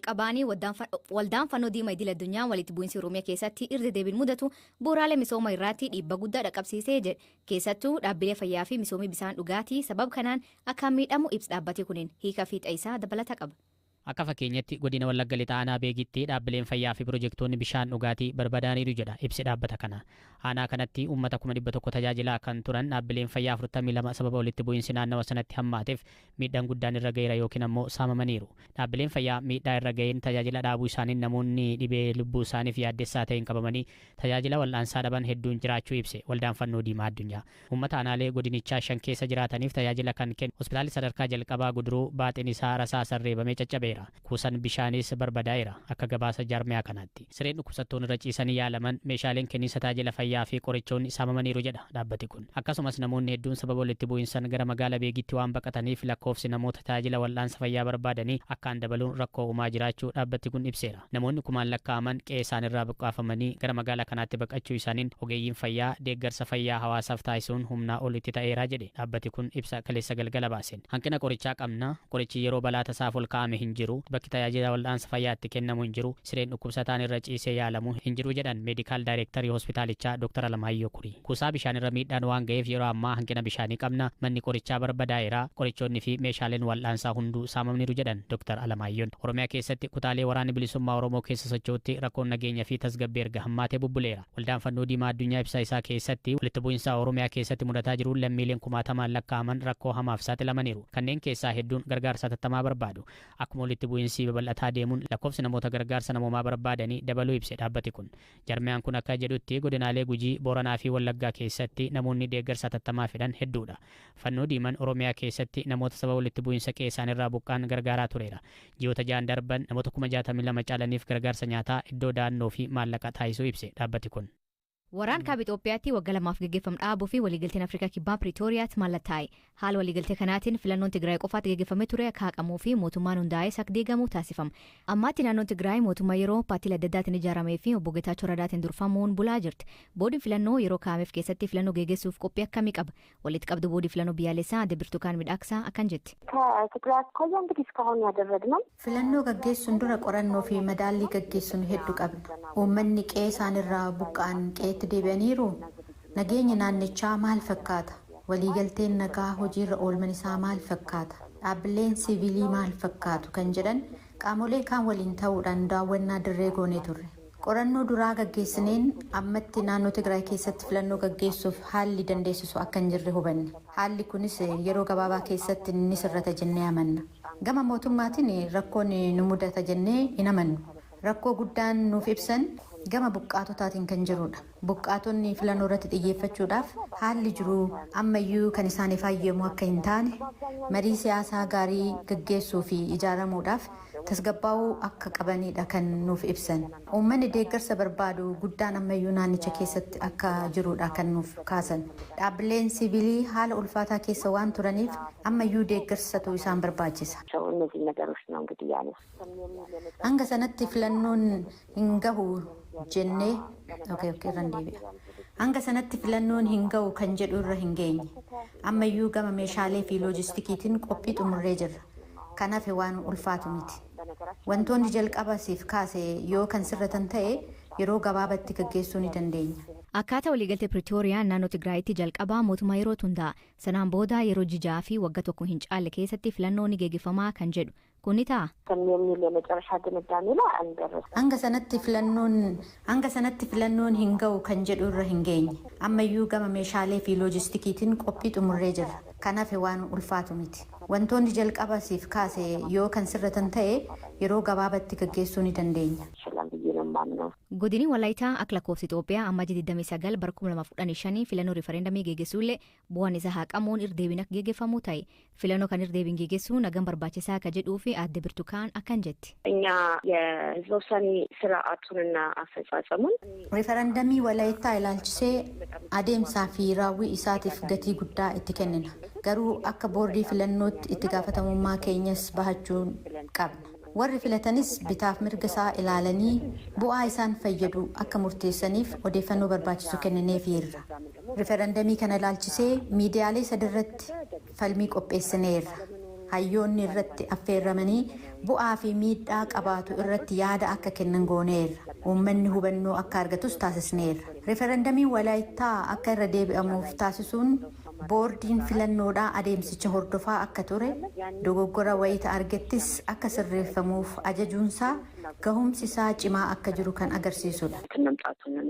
Jalqabaanii Waldaan Fannoo Diimaa Idil Addunyaa walitti bu'iinsi Oromiyaa keessatti irra deebiin mudatu bu'uuraalee misooma irratti dhiibbaa guddaa dhaqqabsiisee jedhe. Keessattuu dhaabbilee fayyaa fi misoomii bishaan dhugaatii sababa kanaan akka miidhamu ibsa dhaabbate kuniin hiika fiixa isaa dabalata qaba. Akka fakkeenyatti godina Wallagga Lixaa aanaa Beegitti dhaabbileen fayyaa fi pirojektoonni bishaan dhugaatii barbadaaniiru jedha ibsi dhaabbata kana. Aanaa kanatti uummata 100,000 tajaajilaa kan turan dhaabbileen fayyaa 42 sababa walitti bu'iinsi naannawa sanatti hammaateef miidhaan guddaan irra ga'eera yookiin ammoo saamamaniiru. Dhaabbileen fayyaa miidhaa irra ga'een tajaajila dhaabuu isaaniin namoonni dhibee lubbuu isaaniif yaaddessaa ta'een qabamanii tajaajila wal'aansaa dhaban hedduun jiraachuu ibse Waldaan Fannoo Diimaa Addunyaa. Uummata aanaalee godinichaa shan keessa jiraataniif tajaajila kan kennu hospitaalli sadarkaa jalqabaa Guduruu baaxiin isaa rasaasaan reebamee caccabeera. Kuusan bishaanis barbadaa'eera akka gabaasa jaarmiyaa kanaatti. Sireen dhukkubsattoonni irra ciisanii yaalaman, meeshaaleen kenniinsa tajaajila fayyaa fi qorichoonni saamamaniiru jedha dhaabbati kun. Akkasumas namoonni hedduun sababa walitti bu'iinsan gara magaala Beegitti waan baqataniif lakkoofsi namoota tajaajila wal'aansa fayyaa barbaadanii akkaan dabaluun rakkoo uumaa jiraachuu dhaabbati kun ibseera. Namoonni kumaan lakkaa'aman qe'ee isaanirraa buqqaafamanii gara magaalaa kanaatti baqachuu isaaniin ogeeyyiin fayyaa deeggarsa fayyaa hawaasaaf taasisuun humnaa ol itti ta'eera jedhe dhaabbati kun ibsa kaleessa galgala baaseen. Hanqina qorichaa qabna, qorichi yeroo balaa tasaaf ol kaa'ame hin jiru, bakki tajaajila wal'aansa fayyaa itti kennamu hin jiru, sireen dhukkubsataan irra ciisee yaalamu hin jiru jedhan meedikaal daayireektarii hospitaalichaa Dr. Alamaayyoo Kurii. Kuusaa bishaanirra miidhaan waan ga'eef yeroo ammaa hanqina bishaanii qabna, manni qorichaa barbadaa'eera, qorichoonni fi meeshaaleen wal'aansaa hunduu saamamniiru jedhan Dr. Alamaayyoon. Oromiyaa keessatti kutaalee Waraanni Bilisummaa Oromoo keessa socho'utti rakkoon nageenya fi tasgabbii erga hammaatee bubbuleera. Waldaan Fannoo Diimaa Addunyaa ibsa isaa keessatti walitti bu'insa Oromiyaa keessatti mudataa jiruun lammiileen kumaatamaan lakkaa'aman rakkoo hamaaf saaxilamaniiru. Kanneen keessaa hedduun gargaarsa hatattamaa barbaadu. Akkuma walitti bu'insi babal'ataa deemuun lakkoofsi namoota gargaarsa namoomaa barbaadanii dabaluu ibse dhaabbati kun. Jarmiyaan kun akka jedhutti godinaalee Gujii, Booranaa fi Wallaggaa keessatti namoonni deeggarsa hatattamaa fedhan hedduudha. Fannoo Diiman Oromiyaa keessatti namoota sababa walitti bu'insa qe'ee isaanirraa buqqa'an gargaaraa tureera. Ji'oota ja'an darban namoota 62,000 caalaniif gargaarsa nyaataa, iddoo da'annoo fi maallaqa taasisuu ibse dhaabbati kun. Waraan kaaba Itoophiyaatti waggaa 2f geggeeffamu dhaabuu fi waliigalteen Afrikaa Kibbaa Piriitooriyaatti mallattaa'e. Haala waliigaltee kanaatiin filannoon Tigraay qofaatti geggeeffamee ture akka haqamuu fi mootummaan hundaa'es akka diigamu taasifama. Ammaatti naannoon Tigraay mootummaa yeroo paartiilee adda addaatiin ijaaramee fi obbo Getaachoo Radaatiin durfamuun bulaa jirti. Boordiin filannoo yeroo kaa'ameef keessatti filannoo geggeessuuf qophii akkamii qaba? Walitti qabduu boordii filannoo biyyaalessaa Aadde Birtukaan Midhaaksaa akkan jetti. ከትግራይ አኳያ እንግዲህ እስካሁን ያደረግነው Filannoo gaggeessuun dura qorannoo fi madaallii gaggeessuun hedduu qabna. Uummanni qe'ee isaanirraa buqqa'an qe'eetti deebi'aniiru? Nageenyi naannichaa maal fakkaata? Waliigalteen nagaa hojiirra oolman isaa maal fakkaata? Dhaabbileen siivilii maal fakkaatu kan jedhan qaamolee kaan waliin ta'uudhaan daawwannaa dirree goonee turre. Qorannoo duraa gaggeessineen ammatti naannoo Tigraay keessatti filannoo gaggeessuuf haalli dandeessisu akka hin jirre hubanne. Haalli kunis yeroo gabaabaa keessatti ni sirrata jennee amanna. Gama mootummaatiin rakkoon nu mudata jennee hin amannu. Rakkoo guddaan nuuf ibsan gama buqqaatotaatiin kan jirudha. Buqqaatonni filannoo irratti xiyyeeffachuudhaaf haalli jiru ammayyuu kan isaaniif hayyamu akka hin taane, marii siyaasaa gaarii gaggeessuu fi ijaaramuudhaaf tasgabbaa'uu akka qabanidha kan nuuf ibsan. Uummanni deeggarsa barbaadu guddaan ammayyuu naannicha keessatti akka jirudha kan nuuf kaasan. Dhaabbileen siivilii haala ulfaataa keessa waan turaniif ammayyuu deeggarsatu isaan barbaachisa. እነዚህ ነገሮች ነው እንግዲህ ያነሱ Hanga sanatti filannoon hin gahu jennee okay, irra hin deebi'a. Hanga sanatti filannoon hin gahu kan jedhu irra hin geenye. Ammayyuu gama meeshaalee fi loojistikiitiin qophii xumurree jirra. Kan hafe waan ulfaatu miti. Wantoonni jalqaba siif kaase yoo kan sirratan ta'e yeroo gabaabatti gaggeessuu ni dandeenya. Akkaataa waliigaltee Piriitooriyaan naannoo Tigraayitti jalqabaa mootummaa yerootu hundaa'a. Sanaan booda yeroo ji'a 6 fi waggaa tokko hin caalle keessatti filannoon ni geggeeffamaa kan jedhu. Kun ni ta'a? የሚል የመጨረሻ ድምዳሜ ላይ አልደረስንም። Hanga sanatti filannoon hanga sanatti filannoon hin gahu kan jedhu irra hin geenye. Ammayyuu gama meeshaalee fi loojistikiitiin qophii xumurree jirra. Kan hafe waan ulfaatu miti. Wantoonni jalqaba siif kaase yoo kan sirratan ta'e yeroo gabaabatti gaggeessuu ni dandeenya. ይችላል ብዬ ነው የማምነው። Godinni Walaayitaa akka lakkoofsa Itoophiyaa Amajjii 29 bara 2015 filannoo riifarendamii geggeessuullee bu'aan isaa haqamuun irra deebiin akka geggeeffamu ta'e. Filannoo kan irra deebiin geggeessuun hagam barbaachisaa akka jedhuu fi aadde Birtukaan akkan jetti. እኛ የህዝበ ውሳኔ ስርዓቱንና አፈጻጸሙን Riifarandamii Walaayittaa ilaalchisee adeemsaa fi raawwii isaatiif gatii guddaa itti kennina. Garuu akka boordii filannootti itti gaafatamummaa keenyas bahachuu qabna. Warri filatanis bitaaf mirga isaa ilaalanii bu'aa isaan fayyadu akka murteessaniif odeeffannoo barbaachisu kennineefiirra. Riifarandamii kana ilaalchisee miidiyaalee sadirratti falmii qopheessineerra. Hayyoonni irratti affeerramanii Bu'aa fi miidhaa qabaatu irratti yaada akka kennan gooneerra. Uummanni hubannoo akka argatus taasisneerra. Referendamiin Walaayittaa akka irra deebi'amuuf taasisuun boordiin filannoodhaa adeemsicha hordofaa akka ture, dogoggora wayita argettis akka sirreeffamuuf ajajuunsaa gahumsi isaa cimaa akka jiru kan agarsiisudha. መምጣቱን ነው።